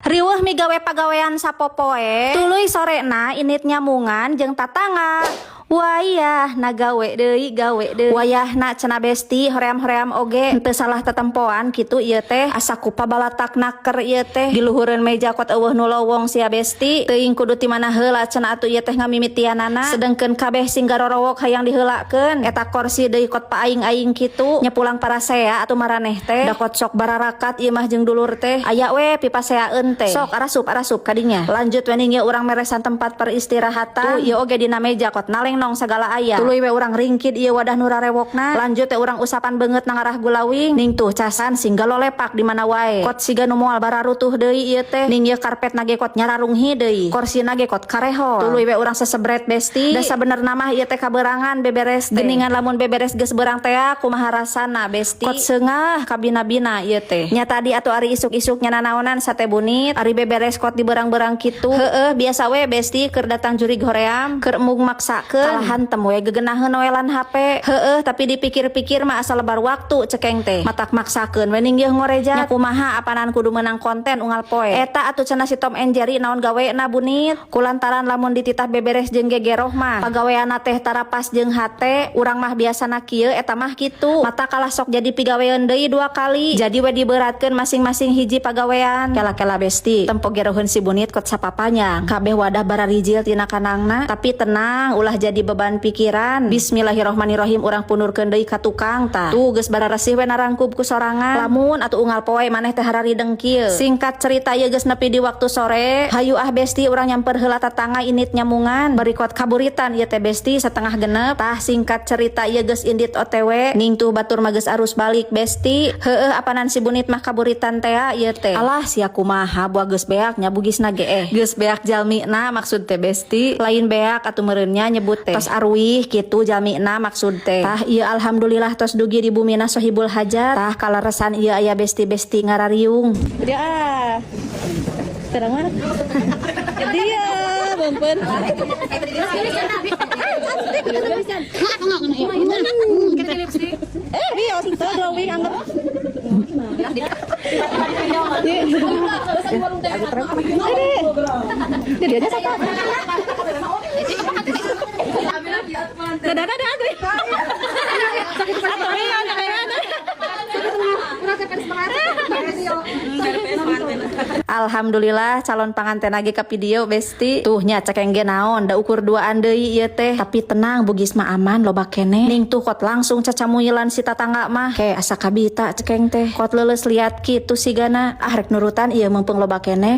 Riweuh migawe pagawean sapopoe, tuluy sorena indit nyamungan jeung tatangga. Wayahna gawe deui, gawe deui. Wayahna cenah, besti, hoream-hoream oge henteu salah tetempoan kitu ieu teh. Asa ku pabalatak naker ieu teh. Di luhureun meja kot euweuh nu lowong sia, besti. Teuing kudu ti mana heula cenah atuh ieu teh ngamimitianana. Sedengkeun kabeh sing garorowok hayang diheulakeun. Eta korsi deui kot paaing-aing kitu. Nya pulang parasea atuh maraneh teh. Da kot sok bararakat ieu mah jeung dulur teh. Aya we pipaseaeun teh. Sok arasup, arasup kadinya. Lanjut we ning ieu urang meresan tempat peristirahatan. Tuh, ieu oge dina meja kot naleng nong sagala aya. Tuluy we urang ringkid ieu wadah nu rarewokna. Lanjut we urang usapan beungeut na ngarah gulawing. Ning tuh casan sing galolepak di mana wae. Kot siga nu moal bararutuh deui ieu teh. Ning ieu karpet na ge kot nyararunghi deui. Korsina ge kot karehol. Tuluy we urang sesebret, besti. Da sabenerna mah ieu teh kaberangan beberes teh. Geningan lamun beberes geus beurang teh kumaha rasana, besti? Kot seungah kabina-bina ieu teh. Nya tadi atuh ari isuk-isuk nya nanaonan sate bunit. Ari beberes kot di berang-berang kitu. Heueuh, biasa we, besti, keur datang jurig hoream, keur embung maksakeun. Kalah hantem we gegenaheun welan HP. Heueuh, tapi dipikir-pikir mah asa lebar waktu cekeng teh. Matak maksakeun we ning yeuh ngorejat. Nya kumaha, apanan kudu menang konten unggal poe. Eta atuh cenah si Tom and Jerry naon gawena, bunit. Kulantaran lamun dititah beberes jeung gegeroh mah pagaweanna teh tara pas jeung hate. Urang mah biasana kieu, eta mah kitu. Mata kalah sok jadi pigawean deui dua kali. Jadi we diberatkeun masing-masing hiji pagawean. Kela-kela, besti, tempo geroheun si bunit kot sapapanya. Kabeh wadah bararijil tina kanangna. Tapi tenang, ulah jadi beban pikiran. Bismillahirrohmanirrohim, urang pundurkeun deui ka tukang tah. Tuh geus bararesih we narangkub ku sorangan. Lamun atuh unggal poe maneh teh hararideng kieu. Singkat cerita, ieu geus nepi di waktu sore. Hayu ah, besti, urang nyamper heula tatangga indit nyamungan. Berikot kaburitan ieu teh, besti, 8.30. Tah, singkat cerita ieu geus indit OTW. Ning tuh batur mah geus arus balik, besti. Heueuh, apanan si bunit mah kaburitan teh ieu teh. Alah sia, kumaha buah geus beak nya bugisna ge eh. Geus beak jalmina maksud teh, besti. Lain beak atuh meureunnya nyebut teh. Tos aruih kitu jalmina maksud teh. Tah ieu alhamdulillah tos dugi di bumina Sohibul Hajat. Tah, kaleresan ieu aya besti-besti ngarariung. Dia ah. Terang mana? Dia, bempen. Eh, bios, itu glowing anggap. Dia dia siapa? Dadah dadah. Atau iya, Alhamdulillah calon panganten lagi ke video, besti. Tuh nya cekeng ge naon da ukur duaan deui ieu teh. Tapi tenang, bugis mah aman, loba keneh. Ning tuh kot langsung cacamuilan si tatangga mah. Ke asa kabita cekeng teh. Kot leuleus liat kitu sigana. Ah, rek nurutan ieu mumpung loba keneh.